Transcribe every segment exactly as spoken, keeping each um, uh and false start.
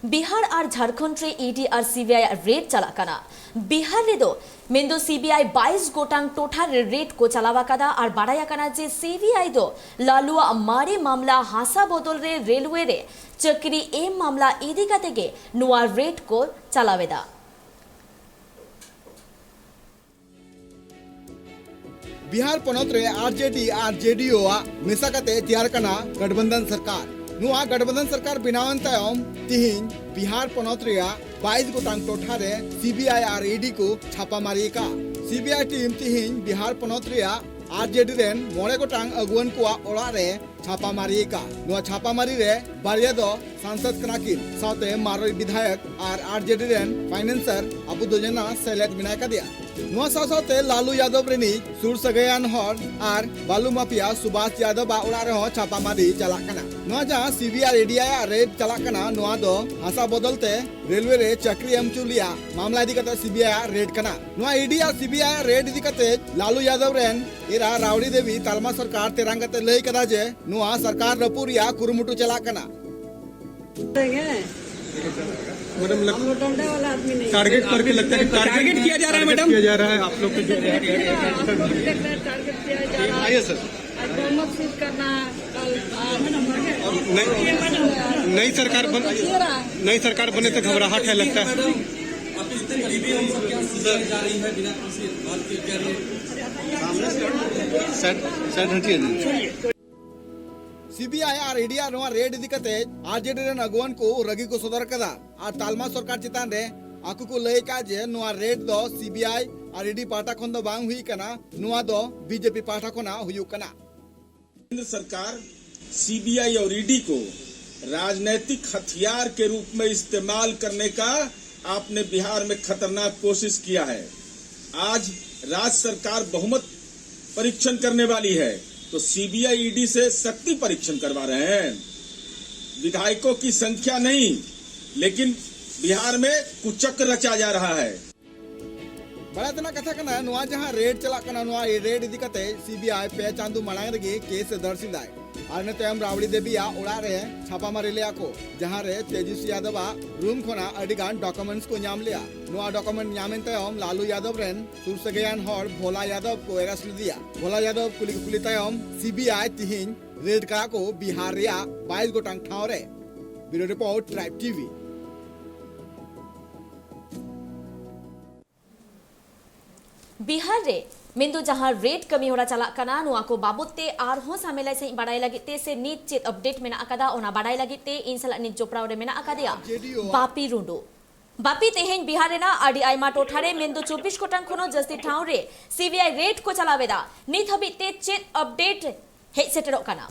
ᱵᱤᱦᱟᱨ ᱟᱨ ᱡᱷᱟᱲᱠᱷᱚᱸᱰ ᱨᱮ ᱤᱰᱤ ᱟᱨ ᱥᱤᱵᱤᱟᱭ ᱟᱜ ᱨᱮᱰ ᱪᱟᱞᱟᱜ ᱠᱟᱱᱟ᱾ ᱵᱤᱦᱟᱨ ᱨᱮᱫᱚ ᱢᱮᱱᱫᱚ ᱥᱤᱵᱤᱟᱭ ᱵᱟᱭᱤᱥ ᱜᱚᱴᱟᱝ ᱴᱚᱴᱷᱟ ᱨᱮ ᱨᱮᱰ ᱠᱚ ᱪᱟᱞᱟᱣ ᱟᱠᱟᱫᱟ ᱟᱨ ᱵᱟᱰᱟᱭ ᱟᱠᱟᱱᱟ ᱡᱮ ᱥᱤᱵᱤᱟᱭ ᱫᱚ ᱞᱟᱞᱩᱣᱟᱜ ᱢᱟᱨᱮ ᱢᱟᱢᱞᱟ ᱦᱟᱥᱟ ᱵᱚᱫᱚᱞ ᱨᱮ ᱨᱮᱞᱣᱮ ᱨᱮ ᱪᱟᱹᱠᱨᱤ ᱮᱢ ᱢᱟᱢᱞᱟ ᱤᱫᱤ ᱠᱟᱛᱮ ᱜᱮ ᱱᱚᱣᱟ ᱨᱮᱰ ᱠᱚ ᱪᱟᱞᱟᱣ ᱮᱫᱟ᱾ ᱵᱤᱦᱟᱨ ᱯᱚᱱᱚᱛ ᱨᱮ ᱟᱨᱡᱮᱰᱤ ᱟᱨ ᱡᱮᱰᱤᱭᱩ ᱟᱜ ᱢᱮᱥᱟ ᱠᱟᱛᱮ ᱛᱮᱭᱟᱨ ᱠᱟᱱᱟ ᱜᱟᱴᱵᱚᱱᱫᱷᱚᱱ ᱥᱚᱨᱠᱟᱨ᱾ ᱱᱚᱣᱟ ᱜᱟᱴᱵᱚᱱᱫᱷᱚᱱ ᱥᱚᱨᱠᱟᱨ ᱵᱮᱱᱟᱣᱮᱱ ᱛᱟᱭᱚᱢ ᱛᱤᱦᱤᱧ ᱵᱤᱦᱟᱨ ᱯᱚᱱᱚᱛ ᱨᱮᱭᱟᱜ ᱵᱟᱭᱤᱥ ᱜᱚᱴᱟᱝ ᱴᱚᱴᱷᱟ ᱨᱮ ᱥᱤᱵᱤᱟᱭ ᱟᱨ ᱤᱰᱤ ᱠᱚ ᱪᱷᱟᱯᱟ ᱢᱟᱨᱤ ᱟᱠᱟᱫ᱾ ᱥᱤᱵᱤᱟᱭ ᱴᱤᱢ ᱛᱤᱦᱤᱧ ᱵᱤᱦᱟᱨ ᱯᱚᱱᱚᱛ ᱨᱮᱭᱟᱜ ᱟᱨᱡᱮᱰᱤ ᱨᱮᱱ ᱢᱚᱬᱮ ᱜᱚᱴᱟᱝ ᱟᱹᱜᱩᱣᱟᱹᱱ ᱠᱚᱣᱟᱜ ᱚᱲᱟᱜ ᱨᱮ ᱪᱷᱟᱯᱟᱢᱟᱨᱤ ᱟᱠᱟᱫ᱾ ᱱᱚᱣᱟ ᱪᱷᱟᱯᱟᱢᱟᱨᱤ ᱨᱮ ᱵᱟᱨᱭᱟ ᱫᱚ ᱥᱟᱝᱥᱚᱫ ᱠᱟᱱᱟ ᱠᱤᱱ, ᱥᱟᱶᱛᱮ ᱢᱟᱨᱮ ᱵᱤᱫᱷᱟᱭᱚᱠ ᱟᱨ ᱟᱨᱡᱮᱰᱤ ᱨᱮᱱ ᱯᱷᱟᱭᱱᱟᱱᱥᱟᱨ ᱟᱵᱩ ᱫᱚᱡᱚᱱᱟ ᱥᱮᱞᱮᱫ ᱢᱮᱱᱟᱭ ᱠᱟᱫᱮᱭᱟ᱾ ᱱᱚᱣᱟ ᱥᱟᱶ ᱥᱟᱶᱛᱮ ᱞᱟᱞᱩ ᱭᱟᱫᱚᱵ ᱨᱤᱱᱤᱡ ᱥᱩᱨ ᱥᱟᱹᱜᱟᱹᱭᱟᱱ ᱦᱚᱲ ᱟᱨ ᱵᱟᱞᱩ ᱢᱟᱯᱷᱤᱭᱟ ᱥᱩᱵᱷᱟᱥ ᱭᱟᱫᱚᱵ ᱟᱜ ᱚᱲᱟᱜ ᱨᱮᱦᱚᱸ ᱪᱷᱟᱯᱟᱢᱟᱨᱤ ᱪᱟᱞᱟᱜ ᱠᱟᱱᱟ᱾ ᱱᱚᱣᱟ ᱡᱟᱦᱟᱸ ᱥᱤᱵᱤᱟᱭ ᱤᱰᱤ ᱟᱜ ᱨᱮᱰ ᱪᱟᱞᱟᱜ ᱠᱟᱱᱟ, ᱱᱚᱣᱟ ᱫᱚ ᱦᱟᱥᱟ ᱵᱚᱫᱚᱞ ᱛᱮ ᱨᱮᱞᱣᱮ ᱨᱮ ᱪᱟᱹᱠᱨᱤ ᱮᱢ ᱦᱚᱪᱚ ᱞᱮᱭᱟ ᱢᱟᱢᱞᱟ ᱤᱫᱤ ᱠᱟᱛᱮ ᱥᱤᱵᱤᱟᱭ ᱟᱜ ᱨᱮᱰ ᱠᱟᱱᱟ᱾ ᱱᱚᱣᱟ ᱤᱰᱤ ᱟᱨ ᱥᱤᱵᱤᱟᱭ ᱟᱜ ᱨᱮᱰ ᱤᱫᱤ ᱠᱟᱛᱮ ᱞᱟᱞᱩ ᱭᱟᱫᱚᱵ ᱨᱮᱱ ᱮᱨᱟ ᱨᱟᱣᱲᱤ ᱫᱮᱵᱤ ᱛᱟᱞᱢᱟ ᱥᱚᱨᱠᱟᱨ ᱛᱮᱨᱟᱝ ᱠᱟᱛᱮ ᱞᱟᱹᱭ ᱠᱟᱫᱟ ᱡᱮ ᱱᱚᱣᱟ ᱥᱚᱨᱠᱟᱨ ᱨᱟᱹᱯᱩᱫ ᱨᱮᱭᱟᱜ ᱠᱩᱨᱩᱢᱩᱴᱩ ᱪᱟᱞᱟᱜ ᱠᱟᱱᱟ᱾ मैडम लग, हम लोग डंडे वाला आदमी नहीं है। टारगेट करके लगता है कि टारगेट किया जा रहा है मैडम। किया जा रहा है आप लोग के जो आप लोग देख रहे हैं, टारगेट किया जा रहा है। आइए सर। आज बहुमत सिद्ध करना है कल। नई, नई सरकार बन किया रहा है। नई सरकार बनने से घबराहट है लगता है। आप इतने करीबी हैं, उन सबके यहाँ सीबीआई जा रही है बिना किसी बात के, क्या ये साइड साइड हटिए जी। ᱥᱤᱵᱤᱟᱭ ᱟᱨ ᱤᱰᱤ ᱟᱜ ᱱᱚᱣᱟ ᱨᱮᱰ ᱤᱫᱤ ᱠᱟᱛᱮ ᱟᱨᱡᱮᱰᱤ ᱨᱮᱱ ᱟᱹᱜᱩᱣᱟᱹᱱ ᱠᱚ ᱨᱟᱹᱜᱤ ᱠᱚ ᱥᱚᱫᱚᱨ ᱠᱟᱫᱟ ᱟᱨ ᱛᱟᱞᱢᱟ ᱥᱚᱨᱠᱟᱨ ᱪᱮᱛᱟᱱ ᱨᱮ ᱟᱠᱚ ᱠᱚ ᱞᱟᱹᱭ ᱟᱠᱟᱫ ᱡᱮ ᱱᱚᱣᱟ ᱨᱮᱰ ᱫᱚ ᱥᱤᱵᱤᱟᱭ ᱟᱨ ᱤᱰᱤ ᱯᱟᱦᱴᱟ ᱠᱷᱚᱱ ᱫᱚ ᱵᱟᱝ ᱦᱩᱭ ᱠᱟᱱᱟ, ᱱᱚᱣᱟ ᱫᱚ ᱵᱤᱡᱮᱯᱤ ᱯᱟᱦᱴᱟ ᱠᱷᱚᱱᱟᱜ ᱦᱩᱭᱩᱜ ᱠᱟᱱᱟ᱾ केंद्र सरकार सीबीआई और ईडी को राजनैतिक हथियार के रूप में इस्तेमाल करने का आपने बिहार में खतरनाक कोशिश किया है। आज राज्य सरकार बहुमत परीक्षण करने वाली है, तो सीबीआई ईडी से शक्ति परीक्षण करवा रहे हैं। विधायकों की संख्या नहीं, लेकिन बिहार में कुचक्र रचा जा रहा है। ᱵᱟᱲᱟᱭ ᱛᱮᱱᱟᱜ ᱠᱟᱛᱷᱟ ᱠᱟᱱᱟ, ᱱᱚᱣᱟ ᱡᱟᱦᱟᱸ ᱨᱮᱰ ᱪᱟᱞᱟᱜ ᱠᱟᱱᱟ, ᱱᱚᱣᱟ ᱨᱮᱰ ᱤᱫᱤ ᱠᱟᱛᱮ ᱥᱤᱵᱤᱟᱭ ᱯᱮ ᱪᱟᱸᱫᱚ ᱢᱟᱲᱟᱝ ᱨᱮᱜᱮ ᱠᱮᱥ ᱮ ᱫᱟᱨᱡᱽ ᱞᱮᱫᱟᱭ᱾ ᱟᱨ ᱤᱱᱟᱹ ᱛᱟᱭᱚᱢ ᱨᱟᱵᱲᱤ ᱫᱮᱵᱤᱭᱟᱜ ᱚᱲᱟᱜ ᱨᱮ ᱪᱷᱟᱯᱟᱢᱟᱨᱤ ᱞᱮᱫᱟ ᱠᱚ, ᱡᱟᱦᱟᱸ ᱨᱮ ᱛᱮᱡᱚᱥᱣᱤ ᱭᱟᱫᱚᱵ ᱟᱜ ᱨᱩᱢ ᱠᱷᱚᱱᱟᱜ ᱟᱹᱰᱤ ᱜᱟᱱ ᱰᱚᱠᱩᱢᱮᱱᱴᱥ ᱠᱚ ᱧᱟᱢ ᱞᱮᱫᱟ᱾ ᱱᱚᱣᱟ ᱰᱚᱠᱩᱢᱮᱱᱴ ᱧᱟᱢᱮᱱ ᱛᱟᱭᱚᱢ ᱞᱟᱞᱩ ᱭᱟᱫᱚᱵ ᱨᱮᱱ ᱥᱩᱨ ᱥᱟᱹᱜᱟᱹᱭᱟᱱ ᱦᱚᱲ ᱵᱷᱳᱞᱟ ᱭᱟᱫᱚᱵ ᱠᱚ ᱮᱨᱮᱥᱴ ᱞᱮᱫᱮᱭᱟ᱾ ᱵᱷᱳᱞᱟ ᱭᱟᱫᱚᱵ ᱠᱩᱞᱤ ᱠᱩᱯᱞᱤ ᱛᱟᱭᱚᱢ ᱥᱤᱵᱤᱟᱭ ᱛᱤᱦᱤᱧ ᱨᱮᱰ ᱠᱟᱜ ᱠᱚ ᱵᱤᱦᱟᱨ ᱨᱮᱭᱟᱜ ᱵᱟᱭᱤᱥ ᱜᱚᱴᱟᱝ ᱴᱷᱟᱶ ᱨᱮ᱾ ᱵᱤᱭᱩᱨᱳ ᱨᱤᱯᱳᱨᱴ, ᱴᱨᱟᱭᱤᱵ ᱴᱤᱵᱷᱤ᱾ ᱵᱤᱦᱟᱨ ᱨᱮ ᱢᱮᱱᱫᱚ ᱡᱟᱦᱟᱸ ᱨᱮᱰ ᱠᱟᱹᱢᱤ ᱦᱚᱨᱟ ᱪᱟᱞᱟᱜ ᱠᱟᱱᱟ, ᱱᱚᱣᱟ ᱠᱚ ᱵᱟᱵᱚᱛ ᱛᱮ ᱟᱨᱦᱚᱸ ᱥᱟᱢᱮᱞᱟᱭ ᱥᱟᱺᱦᱤᱡ ᱵᱟᱰᱟᱭ ᱞᱟᱹᱜᱤᱫ ᱛᱮ ᱥᱮ ᱱᱤᱛ ᱪᱮᱫ ᱟᱯᱰᱮᱴ ᱢᱮᱱᱟᱜ ᱟᱠᱟᱫᱟ, ᱚᱱᱟ ᱵᱟᱰᱟᱭ ᱞᱟᱹᱜᱤᱫ ᱛᱮ ᱤᱧ ᱥᱟᱞᱟᱜ ᱱᱤᱛ ᱡᱚᱯᱲᱟᱣ ᱨᱮ ᱢᱮᱱᱟᱜ ᱟᱠᱟᱫᱮᱭᱟ ᱡᱮ ᱰᱤ ᱭᱩ ᱵᱟᱯᱤ ᱨᱩᱰᱩ᱾ ᱵᱟᱯᱤ, ᱛᱮᱦᱮᱧ ᱵᱤᱦᱟᱨ ᱨᱮᱱᱟᱜ ᱟᱹᱰᱤ ᱟᱭᱢᱟ ᱴᱚᱴᱷᱟ ᱨᱮ ᱢᱮᱱᱫᱚ ᱪᱚᱵᱵᱤᱥ ᱜᱚᱴᱟᱝ ᱠᱷᱚᱱ ᱦᱚᱸ ᱡᱟᱹᱥᱛᱤ ᱴᱷᱟᱶ ᱨᱮ ᱥᱤᱵᱤᱟᱭ ᱨᱮᱰ ᱠᱚ ᱪᱟᱞᱟᱣ ᱮᱫᱟ᱾ ᱱᱤᱛ ᱦᱟᱹᱵᱤᱡ ᱛᱮ ᱪᱮᱫ ᱟᱯᱰᱮᱴ ᱦᱮᱡ ᱥᱮᱴᱮᱨᱚᱜ ᱠᱟᱱᱟ?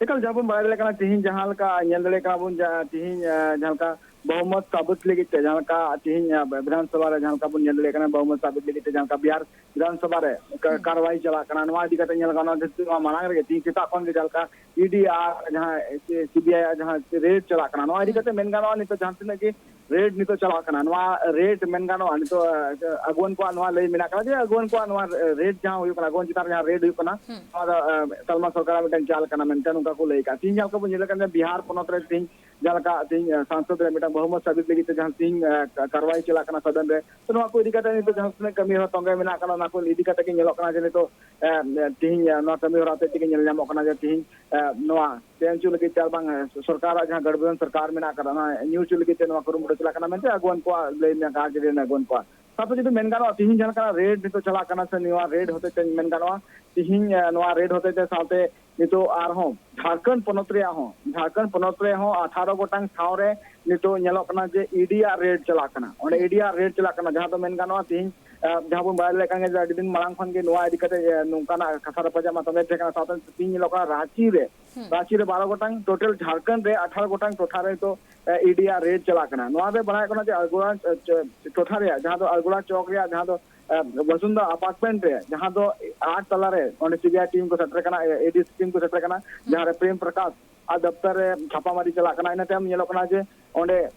ᱮᱠᱟᱞ, ᱡᱟᱦᱟᱸ ᱵᱚᱱ ᱵᱟᱲᱟᱭ ᱫᱟᱲᱮᱭᱟᱜ ᱠᱟᱱᱟ, ᱛᱤᱦᱤᱧ ᱡᱟᱦᱟᱸ ᱞᱮᱠᱟ ᱧᱮᱞ ᱫᱟᱲᱮᱭᱟᱜ ᱠᱟᱱᱟ ᱵᱚᱱ, ᱡᱟ-, ᱛᱤᱦᱤᱧ, ᱮ, ᱡᱟᱦᱟᱸ ᱞᱮᱠᱟ ᱵᱚᱦᱩᱢᱚᱛ ᱥᱟᱹᱵᱩᱛ ᱞᱟᱹᱜᱤᱫ ᱛᱮ, ᱡᱟᱦᱟᱸ ᱞᱮᱠᱟ ᱛᱤᱦᱤᱧ, ᱮ, ᱵᱤᱫᱷᱟᱱ ᱥᱚᱵᱷᱟ ᱨᱮ ᱡᱟᱦᱟᱸ ᱞᱮᱠᱟ ᱵᱚᱱ ᱧᱮᱞ ᱫᱟᱲᱮᱭᱟᱜ ᱠᱟᱱᱟ, ᱵᱚᱦᱩᱢᱚᱛ ᱥᱟᱹᱵᱩᱛ ᱞᱟᱹᱜᱤᱫ ᱛᱮ ᱡᱟᱦᱟᱸ ᱞᱮᱠᱟ ᱵᱤᱦᱟᱨ ᱵᱤᱫᱷᱟᱱ ᱥᱚᱵᱷᱟ ᱨᱮ ᱠᱟ-, ᱦᱩᱸ᱾ ᱠᱟᱨᱣᱟᱭ ᱪᱟᱞᱟᱜ ᱠᱟᱱᱟ, ᱱᱚᱣᱟ ᱤᱫᱤ ᱠᱟᱛᱮ ᱧᱮᱞ ᱜᱟᱱᱚᱜᱼᱟ ᱡᱮ ᱱᱚᱣᱟ ᱢᱟᱲᱟᱝ ᱨᱮᱜᱮ ᱛᱤᱦᱤᱧ ᱥᱮᱛᱟᱜ ᱠᱷᱚᱱ ᱜᱮ ᱡᱟᱦᱟᱸ ᱞᱮᱠᱟ ᱤ ᱰᱤ ᱟᱨ ᱡᱟᱦᱟᱸ ᱥᱤ ᱵᱤ ᱟᱭ ᱟᱜ ᱡᱟᱦᱟᱸ ᱨᱮᱰ ᱪᱟᱞᱟᱜ ᱠᱟᱱᱟ, ᱱᱚᱣᱟ ᱤᱫᱤ ᱦᱩᱸ᱾ ᱠᱟᱛᱮ ᱢᱮᱱ ᱜᱟᱱᱚᱜᱼᱟ ᱱᱤᱛᱚᱜ ᱡᱟᱦᱟᱸ ᱛᱤᱱᱟᱹᱜ ᱜᱮ ᱨᱮᱰ ᱱᱤᱛᱚᱜ ᱪᱟᱞᱟᱜ ᱠᱟᱱᱟ, ᱱᱚᱣᱟ ᱨᱮᱰ ᱢᱮᱱ ᱜᱟᱱᱚᱜᱼᱟ ᱱᱤᱛᱚᱜ, ᱮ, ᱟᱹᱜᱩᱣᱟᱹᱱ ᱠᱚᱣᱟᱜ ᱱᱚᱣᱟ ᱞᱟᱹᱭ ᱢᱮᱱᱟᱜ ᱠᱟᱫᱟ ᱡᱮ ᱟᱹᱜᱩᱣᱟᱹᱱ ᱠᱚᱣᱟᱜ ᱱᱚᱣᱟ ᱨᱮᱰ ᱡᱟᱦᱟᱸ ᱦᱩᱭᱩᱜ ᱠᱟᱱᱟ, ᱟᱹᱜᱩᱣᱟᱹᱱ ᱪᱮᱛᱟᱱ ᱨᱮ ᱡᱟᱦᱟᱸ ᱨᱮᱰ ᱦᱩᱭᱩᱜ ᱠᱟᱱᱟ, ᱦᱩᱸ᱾ ᱱᱚᱣᱟ ᱫᱚ, ᱮ, ᱛᱟᱞᱢᱟ ᱥᱚᱨᱠᱟᱨᱟᱜ ᱢᱤᱫᱴᱟᱝ ᱪᱟᱞ ᱠᱟᱱᱟ ᱢᱮᱱᱛᱮ ᱱᱚᱝᱠᱟ ᱠᱚ ᱞᱟᱹᱭ ᱠᱟᱜᱼᱟ᱾ ᱛᱤᱦᱤᱧ ᱡᱟᱦᱟᱸ ᱞᱮᱠᱟ ᱵᱚᱱ ᱧᱮᱞᱮᱫ ᱠᱟᱱᱟ ᱡᱮ ᱵᱤᱦᱟᱨ ᱯᱚᱱᱚᱛ ᱨᱮ ᱛᱤᱦᱤᱧ ᱡᱟᱦᱟᱸ ᱞᱮᱠᱟ ᱛᱤᱦᱤᱧ, ᱮ, ᱥᱟᱝᱥᱚᱫ ᱨᱮ ᱢᱤᱫᱴᱟᱝ ᱵᱚᱦᱩᱢᱚᱛ ᱥᱟᱹᱵᱤᱛ ᱞᱟᱹᱜᱤᱫ ᱛᱮ ᱡᱟᱦᱟᱸ ᱛᱤᱦᱤᱧ, ᱮ, ᱠᱟ-, ᱠᱟᱨᱣᱟᱭ ᱪᱟᱞᱟᱜ ᱠᱟᱱᱟ ᱥᱚᱫᱚᱱ ᱨᱮ, ᱛᱚ ᱱᱚᱣᱟ ᱠᱚ ᱤᱫᱤ ᱠᱟᱛᱮ ᱱᱤᱛᱚᱜ ᱡᱟᱦᱟᱸ ᱛᱤᱱᱟᱹᱜ ᱠᱟᱹᱢᱤ ᱦᱚᱨᱟ ᱛᱚᱸᱜᱮ ᱢᱮᱱᱟᱜ ᱠᱟᱫᱟ, ᱚᱱᱟ ᱠᱚ ᱤᱫᱤ ᱠᱟᱛᱮ ᱜᱮ ᱧᱮᱞᱚᱜ ᱠᱟᱱᱟ ᱡᱮ ᱱᱤᱛᱚᱜ, ᱮ, ᱮ, ᱛᱤᱦᱤᱧ, ᱮ, ᱱᱚᱣᱟ ᱠᱟᱹᱢᱤ ᱦᱚᱨᱟ ᱦᱚᱛᱮᱡ ᱛᱮᱜᱮ ᱧᱮᱞ ᱧᱟᱢᱚᱜ ᱠᱟᱱᱟ ᱡᱮ ᱛᱤᱦᱤᱧ, ᱮ, ᱱᱚᱣᱟ ᱪᱮ ᱦᱚᱪᱚ ᱞᱟᱹᱜᱤᱫ ᱛᱮ ᱟᱨ ᱵᱟᱝ, ᱮ, ᱥᱚᱨᱠᱟᱨᱟᱜ ᱡᱟᱦᱟᱸ ᱜᱚᱴᱵᱚᱱᱫᱷᱚᱱ ᱥᱚᱨᱠᱟᱨ ᱢᱮᱱᱟᱜ ᱟᱠᱟᱫᱟ, ᱚᱱᱟ ᱧᱩᱨ ᱦᱚᱪᱚ ᱞᱟᱹᱜᱤᱫ ᱛᱮ ᱱᱚᱣᱟ ᱠᱩᱨᱩᱢᱩᱴᱩ ᱪᱟᱞᱟᱜ ᱠᱟᱱᱟ ᱢᱮᱱᱛᱮ ᱟᱹᱜᱩᱣᱟᱹᱱ ᱠᱚᱣᱟᱜ ᱞᱟᱹᱭ ᱢᱮᱱᱟᱜ ᱠᱟᱫᱟ, ᱟᱹᱜᱩᱣᱟᱹᱱ ᱠᱚᱣᱟᱜ᱾ ᱥᱟᱶᱛᱮ ᱡᱩᱫᱤ ᱢᱮᱱ ᱜᱟᱱᱚᱜᱼᱟ, ᱛᱤᱦᱤᱧ ᱡᱟᱦᱟᱸ ᱞᱮᱠᱟᱱᱟᱜ ᱨᱮᱰ ᱱᱤᱛᱚᱜ ᱪᱟᱞᱟᱜ ᱠᱟᱱᱟ ᱥᱮ ᱱᱚᱣᱟ ᱨᱮᱰ ᱦᱚᱛᱮᱡ ᱛᱮ ᱢᱮᱱ ᱜᱟᱱᱚᱜᱼᱟ, ᱛᱤᱦᱤᱧ, ᱮ, ᱱᱚᱣᱟ ᱨᱮᱰ ᱦᱚᱛᱮᱡ ᱛᱮ ᱥᱟᱶᱛᱮ ᱱᱤᱛᱚᱜ ᱟᱨᱦᱚᱸ ᱡᱷᱟᱲᱠᱷᱚᱸᱰ ᱯᱚᱱᱚᱛ ᱨᱮᱭᱟᱜ ᱦᱚᱸ, ᱡᱷᱟᱲᱠᱷᱚᱸᱰ ᱯᱚᱱᱚᱛ ᱨᱮᱦᱚᱸ ᱟᱴᱷᱟᱨᱚ ᱜᱚᱴᱟᱝ ᱴᱷᱟᱶ ᱨᱮ ᱱᱤᱛᱚᱜ ᱧᱮᱞᱚᱜ ᱠᱟᱱᱟ ᱡᱮ ᱤ ᱰᱤ ᱟᱜ ᱨᱮᱰ ᱪᱟᱞᱟᱜ ᱠᱟᱱᱟ᱾ ᱚᱸᱰᱮ ᱤ ᱰᱤ ᱟᱜ ᱨᱮᱰ ᱪᱟᱞᱟᱜ ᱠᱟᱱᱟ, ᱡᱟᱦᱟᱸ ᱫᱚ ᱢᱮᱱ ᱜᱟᱱᱚᱜᱼᱟ ᱛᱤᱦᱤᱧ, ᱮ, ᱡᱟᱦᱟᱸ ᱵᱚᱱ ᱵᱟᱲᱟᱭ ᱫᱟᱲᱮᱭᱟᱜ ᱠᱟᱱ ᱜᱮᱭᱟ ᱡᱮ ᱟᱹᱰᱤ ᱫᱤᱱ ᱢᱟᱲᱟᱝ ᱠᱷᱚᱱ ᱜᱮ ᱱᱚᱣᱟ ᱤᱫᱤ ᱠᱟᱛᱮ, ᱮ, ᱱᱚᱝᱠᱟᱱᱟᱜ ᱠᱟᱛᱷᱟ ᱨᱟᱯᱟᱪᱟᱜ ᱢᱟ ᱛᱚᱵᱮ ᱛᱟᱦᱮᱸ ᱠᱟᱱᱟ᱾ ᱥᱟᱶᱛᱮ ᱛᱤᱦᱤᱧ ᱧᱮᱞᱚᱜ ᱠᱟᱱᱟ ᱨᱟᱸᱪᱤ ᱨᱮ, ᱦᱩᱸ᱾ ᱨᱟᱸᱪᱤ ᱨᱮ ᱵᱟᱨᱚ ᱜᱚᱴᱟᱝ, ᱴᱳᱴᱟᱞ ᱡᱷᱟᱲᱠᱷᱚᱸᱰ ᱨᱮ ᱟᱴᱷᱟᱨᱚ ᱜᱚᱴᱟᱝ ᱴᱚᱴᱷᱟ ᱨᱮ ᱱᱤᱛᱚᱜ, ᱮ, ᱤ ᱰᱤ ᱟᱜ ᱨᱮᱰ ᱪᱟᱞᱟᱜ ᱠᱟᱱᱟ᱾ ᱱᱚᱣᱟ ᱨᱮ ᱵᱟᱲᱟᱭ ᱠᱟᱱᱟ ᱡᱮ ᱟᱞᱜᱚᱲᱟ, ᱮ, ᱪᱚ-, ᱴᱚᱴᱷᱟ ᱨᱮᱭᱟᱜ ᱡᱟᱦᱟᱸ ᱫᱚ ᱟᱞᱜᱚᱲᱟ ᱪᱚᱠ ᱨᱮᱭᱟᱜ ᱡᱟᱦᱟᱸ ᱫᱚ, ᱮ, ᱵᱟᱥᱩᱱᱫᱟ ᱟᱯᱟᱨᱴᱢᱮᱱᱴ ᱨᱮ ᱡᱟᱦᱟᱸ ᱫᱚ ᱟᱴ ᱛᱟᱞᱟ ᱨᱮ ᱚᱸᱰᱮ ᱥᱤ ᱵᱤ ᱟᱭ ᱴᱤᱢ ᱠᱚ ᱥᱮᱴᱮᱨ ᱠᱟᱱᱟ, ᱮ, ᱮ ᱰᱤ ᱥᱤ ᱴᱤᱢ ᱠᱚ ᱥᱮᱴᱮᱨ ᱠᱟᱱᱟ, ᱦᱩᱸ᱾ ᱡᱟᱦᱟᱸ ᱨᱮ ᱯᱨᱮᱢ ᱯᱨᱚᱠᱟᱥ ᱟᱨ ᱫᱚᱯᱛᱚᱨ ᱨᱮ ᱪᱷᱟᱯᱟᱢᱟᱨᱤ ᱪᱟᱞᱟᱜ ᱠᱟᱱᱟ᱾ ᱤᱱᱟᱹ ᱛᱟᱭᱚᱢ ᱧᱮᱞᱚᱜ ᱠᱟᱱᱟ ᱡᱮ ᱚᱸᱰᱮ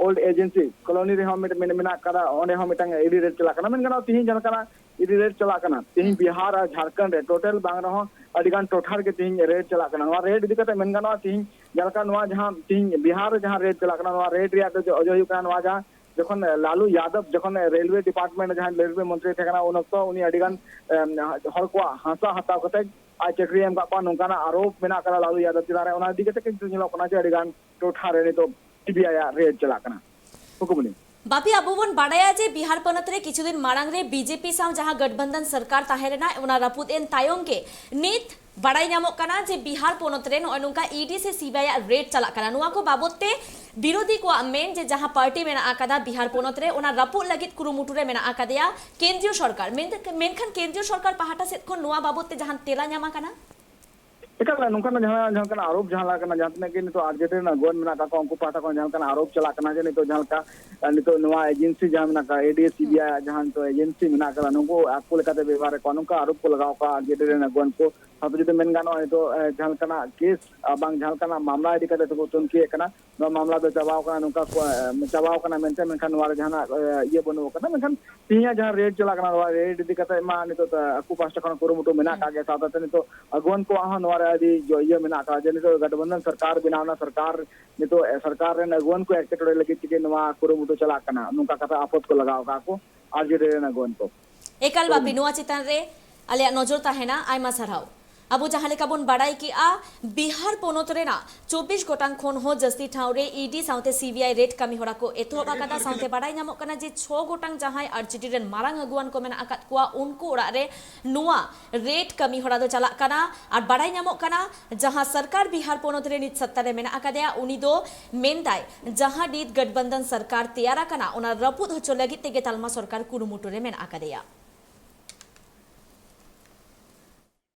ᱳᱞᱰ ᱮᱡᱮᱱᱥᱤ ᱠᱚᱞᱚᱱᱤ ᱨᱮᱦᱚᱸ ᱢᱤᱫ- ᱢᱮᱱ- ᱢᱮᱱᱟᱜ ᱟᱠᱟᱫᱟ, ᱚᱸᱰᱮ ᱦᱚᱸ ᱢᱤᱫᱴᱟᱝ ᱤᱰᱤ ᱨᱮᱰ ᱪᱟᱞᱟᱜ ᱠᱟᱱᱟ᱾ ᱢᱮᱱ ᱜᱟᱱᱚᱜᱼᱟ, ᱛᱤᱦᱤᱧ ᱡᱟᱦᱟᱸ ᱞᱮᱠᱟᱱᱟᱜ ᱤᱰᱤ ᱨᱮᱰ ᱪᱟᱞᱟᱜ ᱠᱟᱱᱟ, ᱛᱤᱦᱤᱧ ᱦᱩᱸ᱾ ᱵᱤᱦᱟᱨ ᱟᱨ ᱡᱷᱟᱲᱠᱷᱚᱸᱰ ᱨᱮ ᱴᱳᱴᱟᱞ ᱵᱟᱝ ᱨᱮᱦᱚᱸ ᱟᱹᱰᱤ ᱜᱟᱱ ᱴᱚᱴᱷᱟ ᱨᱮᱜᱮ ᱛᱤᱦᱤᱧ ᱨᱮᱰ ᱪᱟᱞᱟᱜ ᱠᱟᱱᱟ᱾ ᱱᱚᱣᱟ ᱨᱮᱰ ᱤᱫᱤ ᱠᱟᱛᱮ ᱢᱮᱱ ᱜᱟᱱᱚᱜᱼᱟ, ᱛᱤᱦᱤᱧ ᱡᱟᱦᱟᱸ ᱞᱮᱠᱟ ᱱᱚᱣᱟ ᱡᱟᱦᱟᱸ ᱛᱤᱦᱤᱧ ᱵᱤᱦᱟᱨ ᱨᱮ ᱡᱟᱦᱟᱸ ᱨᱮᱰ ᱪᱟᱞᱟᱜ ᱠᱟᱱᱟ, ᱱᱚᱣᱟ ᱨᱮᱰ ᱨᱮᱭᱟᱜ ᱫᱚ ᱚᱡᱮ ᱦᱩᱭᱩᱜ ᱠᱟᱱᱟ, ᱱᱚᱣᱟ ᱡᱟᱦᱟᱸ ᱡᱚᱠᱷᱚᱱ ᱞᱟᱞᱩ ᱭᱟᱫᱚᱵ ᱡᱚᱠᱷᱚᱱ ᱨᱮᱞᱣᱮ ᱰᱤᱯᱟᱨᱴᱢᱮᱱᱴ ᱨᱮ ᱡᱟᱦᱟᱸᱭ ᱨᱮᱞᱣᱮ ᱢᱚᱱᱛᱨᱤ ᱛᱟᱦᱮᱸ ᱠᱟᱱᱟ, ᱩᱱ ᱚᱠᱛᱚ ᱩᱱᱤ ᱟᱹᱰᱤ ᱜᱟᱱ, ᱮᱢ, ᱦᱚᱲ ᱠᱚᱣᱟᱜ ᱦᱟᱥᱟ ᱦᱟᱛᱟᱣ ᱠᱟᱛᱮ ᱟᱡ ᱪᱟᱹᱠᱨᱤ ᱮᱢ ᱠᱟᱜ ᱠᱚᱣᱟ, ᱱᱚᱝᱠᱟᱱᱟᱜ ᱟᱨᱳᱯ ᱢᱮᱱᱟᱜ ᱟᱠᱟᱫᱟ ᱞᱟᱞᱩ ᱭᱟᱫᱚᱵ ᱪᱮᱛᱟᱱ ᱨᱮ᱾ ᱚᱱᱟ ᱤᱫᱤ ᱠᱟᱛᱮ ᱠᱤᱱᱛᱩ ᱧᱮᱞᱚᱜ ᱠᱟᱱᱟ ᱡᱮ ᱟᱹᱰᱤ ᱜᱟᱱ ᱴᱚᱴᱷᱟ ᱨᱮ ᱱᱤᱛᱚᱜ ᱥᱤᱵᱤᱟᱭ ᱟᱜ ᱨᱮᱰ ᱪᱟᱞᱟᱜ ᱠᱟᱱᱟ᱾ ᱦᱩᱠᱩᱢᱩᱱᱤ᱾ ᱵᱟᱯᱤ, ᱟᱵᱚ ᱵᱚᱱ ᱵᱟᱰᱟᱭᱟ ᱡᱮ ᱵᱤᱦᱟᱨ ᱯᱚᱱᱚᱛ ᱨᱮ ᱠᱤᱪᱷᱩ ᱫᱤᱱ ᱢᱟᱲᱟᱝ ᱨᱮ ᱵᱤᱡᱮᱯᱤ ᱥᱟᱶ ᱡᱟᱦᱟᱸ ᱜᱚᱴᱵᱚᱱᱫᱷᱚᱱ ᱥᱚᱨᱠᱟᱨ ᱛᱟᱦᱮᱸ ᱞᱮᱱᱟ, ᱚᱱᱟ ᱨᱟᱹᱯᱩᱫ ᱮᱱ ᱛᱟᱭᱚᱢ ᱜᱮ ᱱᱤᱛ ᱵᱟᱰᱟᱭ ᱧᱟᱢᱚᱜ ᱠᱟᱱᱟ ᱡᱮ ᱵᱤᱦᱟᱨ ᱯᱚᱱᱚᱛ ᱨᱮ ᱱᱚᱜᱼᱚᱭ ᱱᱚᱝᱠᱟ ᱤᱰᱤ ᱥᱮ ᱥᱤᱵᱤᱟᱭ ᱟᱜ ᱨᱮᱰ ᱪᱟᱞᱟᱜ ᱠᱟᱱᱟ᱾ ᱱᱚᱣᱟ ᱠᱚ ᱵᱟᱵᱚᱛ ᱛᱮ ᱵᱤᱨᱳᱫᱷᱤ ᱠᱚᱣᱟᱜ ᱢᱮᱱ ᱡᱮ ᱡᱟᱦᱟᱸ ᱯᱟᱨᱴᱤ ᱢᱮᱱᱟᱜ ᱟᱠᱟᱫᱟ ᱵᱤᱦᱟᱨ ᱯᱚᱱᱚᱛ ᱨᱮ, ᱚᱱᱟ ᱨᱟᱹᱯᱩᱫ ᱞᱟᱹᱜᱤᱫ ᱠᱩᱨᱩᱢᱩᱴᱩ ᱨᱮ ᱢᱮᱱᱟᱜ ᱟᱠᱟᱫᱮᱭᱟ ᱠᱮᱱᱫᱨᱤᱭᱚ ᱥᱚᱨᱠᱟᱨ᱾ ᱢᱮᱱ-, ᱢᱮᱱᱠᱷᱟᱱ ᱠᱮᱱᱫᱨᱤᱭᱚ ᱥᱚᱨᱠᱟᱨ ᱯᱟᱦᱴᱟ ᱥᱮᱫ ᱠᱷᱚᱱ ᱱᱚᱣᱟ ᱵᱟᱵᱚᱛ ᱛᱮ ᱡᱟᱦᱟᱱ ᱛᱮᱞᱟ ᱧᱟᱢ ᱟᱠᱟᱱᱟ? ᱮᱠᱟᱞ, ᱱᱚᱝᱠᱟᱱᱟᱜ ᱡᱟᱦᱟᱸ, ᱡᱟᱦᱟᱸ ᱞᱮᱠᱟᱱᱟᱜ ᱟᱨᱳᱯ ᱡᱟᱦᱟᱸ ᱞᱮᱠᱟᱱᱟᱜ, ᱡᱟᱦᱟᱸ ᱛᱤᱱᱟᱹᱜ ᱜᱮ ᱱᱤᱛᱚᱜ ᱟᱨᱡᱮᱰᱤ ᱨᱮᱱ ᱟᱹᱜᱩᱣᱟᱹᱱ ᱢᱮᱱᱟᱜ ᱟᱠᱟᱫ ᱠᱚᱣᱟ, ᱩᱱᱠᱩ ᱯᱟᱦᱴᱟ ᱠᱷᱚᱱ ᱡᱟᱦᱟᱸ ᱞᱮᱠᱟᱱᱟᱜ ᱟᱨᱳᱯ ᱪᱟᱞᱟᱜ ᱠᱟᱱᱟ ᱡᱮ ᱱᱤᱛᱚᱜ ᱡᱟᱦᱟᱸ ᱞᱮᱠᱟ, ᱟᱨ ᱱᱤᱛᱚᱜ ᱱᱚᱣᱟ ᱮᱡᱮᱱᱥᱤ ᱡᱟᱦᱟᱸ ᱢᱮᱱᱟᱜ ᱟᱠᱟᱫ, ᱮᱰᱤ ᱥᱤᱵᱤᱟᱭ ᱡᱟᱦᱟᱸ ᱱᱤᱛᱚᱜ ᱮᱡᱮᱱᱥᱤ ᱢᱮᱱᱟᱜ ᱟᱠᱟᱫᱟ, ᱱᱩᱠᱩ ᱟᱠᱚ ᱞᱮᱠᱟᱛᱮ ᱵᱮᱵᱷᱟᱨᱮᱫ ᱠᱚᱣᱟ, ᱱᱚᱝᱠᱟ ᱟᱨᱳᱯ ᱠᱚ ᱞᱟᱜᱟᱣ ᱠᱟᱜᱼᱟ ᱟᱨᱡᱮᱰᱤ ᱨᱮᱱ ᱟᱹᱜᱩᱣᱟᱹᱱ ᱠᱚ᱾ ᱥᱟᱶᱛᱮ ᱡᱩᱫᱤ ᱢᱮᱱ ᱜᱟᱱᱚᱜᱼᱟ, ᱱᱤᱛᱚᱜ, ᱮ, ᱡᱟᱦᱟᱸ ᱞᱮᱠᱟᱱᱟᱜ ᱠᱮᱥ, ᱟᱨ ᱵᱟᱝ ᱡᱟᱦᱟᱸ ᱞᱮᱠᱟᱱᱟᱜ ᱢᱟᱢᱞᱟ ᱤᱫᱤ ᱠᱟᱛᱮ ᱛᱮᱠᱚ ᱛᱩᱱᱠᱷᱤᱭᱮᱫ ᱠᱟᱱᱟ, ᱱᱚᱣᱟ ᱢᱟᱢᱞᱟ ᱫᱚ ᱪᱟᱵᱟᱣ ᱠᱟᱱᱟ, ᱱᱚᱝᱠᱟ ᱠᱚ, ᱮ, ᱪᱟᱵᱟᱣ ᱠᱟᱱᱟ ᱢᱮᱱᱛᱮ, ᱢᱮᱱᱠᱷᱟᱱ ᱱᱚᱣᱟ ᱨᱮ ᱡᱟᱦᱟᱱᱟᱜ, ᱮ, ᱤᱭᱟᱹ ᱵᱟᱹᱱᱩᱜ ᱟᱠᱟᱫᱟ᱾ ᱢᱮᱱᱠᱷᱟᱱ ᱛᱮᱦᱮᱧᱟᱜ ᱡᱟᱦᱟᱸ ᱨᱮᱰ ᱪᱟᱞᱟᱜ ᱠᱟᱱᱟ, ᱱᱚᱣᱟ ᱨᱮᱰ ᱤᱫᱤ ᱠᱟᱛᱮ ᱢᱟ ᱱᱤᱛᱚᱜ ᱫᱚ ᱟᱠᱚ ᱯᱟᱦᱴᱟ ᱠᱷᱚᱱ ᱠᱩᱨᱩᱢᱩᱴᱩ ᱢᱮᱱᱟᱜ ᱦᱮᱸ᱾ ᱟᱠᱟᱫ ᱜᱮ, ᱥᱟᱶᱛᱮ ᱱᱤᱛᱚᱜ ᱟᱹᱜᱩᱣᱟᱹᱱ ᱠᱚᱣᱟᱜ ᱦᱚᱸ ᱱᱚᱣᱟ ᱨᱮ ᱟᱹᱰᱤ ᱡᱚ-, ᱤᱭᱟᱹ ᱢᱮᱱᱟᱜ ᱟᱠᱟᱫᱟ ᱡᱮ ᱱᱤᱛᱚᱜ ᱜᱚᱴᱵᱚᱱᱫᱷᱚᱱ ᱥᱚᱨᱠᱟᱨ ᱵᱮᱱᱟᱣ ᱮᱱᱟ, ᱥᱚᱨᱠᱟᱨ ᱱᱤᱛᱚᱜ, ᱮ, ᱥᱚᱨᱠᱟᱨ ᱨᱮᱱ ᱟᱹᱜᱩᱣᱟᱹᱱ ᱠᱚ ᱮᱴᱠᱮᱴᱚᱬᱮ ᱞᱟᱹᱜᱤᱫ ᱛᱮᱜᱮ ᱱᱚᱣᱟ ᱠᱩᱨᱩᱢᱩᱴᱩ ᱪᱟᱞᱟᱜ ᱠᱟᱱᱟ, ᱱᱚᱝᱠᱟ ᱠᱟᱛᱷᱟ ᱟᱯᱚᱛ ᱠᱚ ᱞᱟᱜᱟᱣ ᱟᱠᱟᱫ ᱠᱚ ᱟᱨᱡᱮᱰᱤ ᱨᱮᱱ ᱟᱹᱜᱩᱣᱟᱹᱱ ᱠᱚ᱾ ᱮᱠᱟᱞ ᱵᱟᱯᱤ, ᱠᱩᱨᱩᱢᱩᱴᱩ᱾ ᱱᱚᱣᱟ ᱪᱮᱛᱟᱱ ᱨᱮ ᱟᱞᱮᱭᱟᱜ ᱱᱚᱡᱚᱨ ᱛᱟᱦᱮᱱᱟ᱾ ᱟᱭᱢᱟ ᱥᱟᱨᱦᱟᱣ᱾ ᱟᱵᱚ ᱡᱟᱦᱟᱸ ᱞᱮᱠᱟ ᱵᱚᱱ ᱵᱟᱲᱟᱭ ᱠᱮᱜᱼᱟ, ᱵᱤᱦᱟᱨ ᱯᱚᱱᱚᱛ ᱨᱮᱱᱟᱜ ᱪᱚᱵᱵᱤᱥ ᱜᱚᱴᱟᱝ ᱠᱷᱚᱱ ᱦᱚᱸ ᱡᱟᱹᱥᱛᱤ ᱴᱷᱟᱶ ᱨᱮ ᱤᱰᱤ ᱥᱟᱶᱛᱮ ᱥᱤᱵᱤᱟᱭ ᱨᱮᱰ ᱠᱟᱹᱢᱤ ᱦᱚᱨᱟ ᱠᱚ ᱮᱛᱚᱦᱚᱵ ᱟᱠᱟᱫᱟ᱾ ᱥᱟᱶᱛᱮ ᱵᱟᱲᱟᱭ ᱧᱟᱢᱚᱜ ᱠᱟᱱᱟ ᱡᱮ ᱪᱷᱚ ᱜᱚᱴᱟᱝ ᱡᱟᱦᱟᱸᱭ ᱟᱨᱡᱮᱰᱤ ᱨᱮᱱ ᱢᱟᱨᱟᱝ ᱟᱹᱜᱩᱣᱟᱹᱱ ᱠᱚ ᱢᱮᱱᱟᱜ ᱟᱠᱟᱫ ᱠᱚᱣᱟ, ᱩᱱᱠᱩ ᱚᱲᱟᱜ ᱨᱮ ᱱᱚᱣᱟ ᱨᱮᱰ ᱠᱟᱹᱢᱤ ᱦᱚᱨᱟ ᱫᱚ ᱪᱟᱞᱟᱜ ᱠᱟᱱᱟ᱾ ᱟᱨ ᱵᱟᱲᱟᱭ ᱧᱟᱢᱚᱜ ᱠᱟᱱᱟ, ᱡᱟᱦᱟᱸ ᱥᱚᱨᱠᱟᱨ ᱵᱤᱦᱟᱨ ᱯᱚᱱᱚᱛ ᱨᱮ ᱱᱤᱛ ᱥᱚᱛᱛᱟ ᱨᱮ ᱢᱮᱱᱟᱜ ᱟᱠᱟᱫᱮᱭᱟ, ᱩᱱᱤ ᱫᱚ ᱢᱮᱱᱫᱟᱭ ᱡᱟᱦᱟᱸ ᱱᱤᱛ ᱜᱚᱴᱵᱚᱱᱫᱷᱚᱱ ᱥᱚᱨᱠᱟᱨ ᱛᱮᱭᱟᱨ ᱟᱠᱟᱱᱟ, ᱚᱱᱟ ᱨᱟᱹᱯᱩᱫ ᱦᱚᱪᱚ ᱞᱟᱹᱜᱤᱫ ᱛᱮᱜᱮ ᱛᱟᱞᱢᱟ ᱥᱚᱨᱠᱟᱨ ᱠᱩᱨᱩᱢᱩᱴᱩ ᱨᱮ ᱢᱮᱱᱟᱜ ᱟᱠᱟᱫᱮᱭᱟ᱾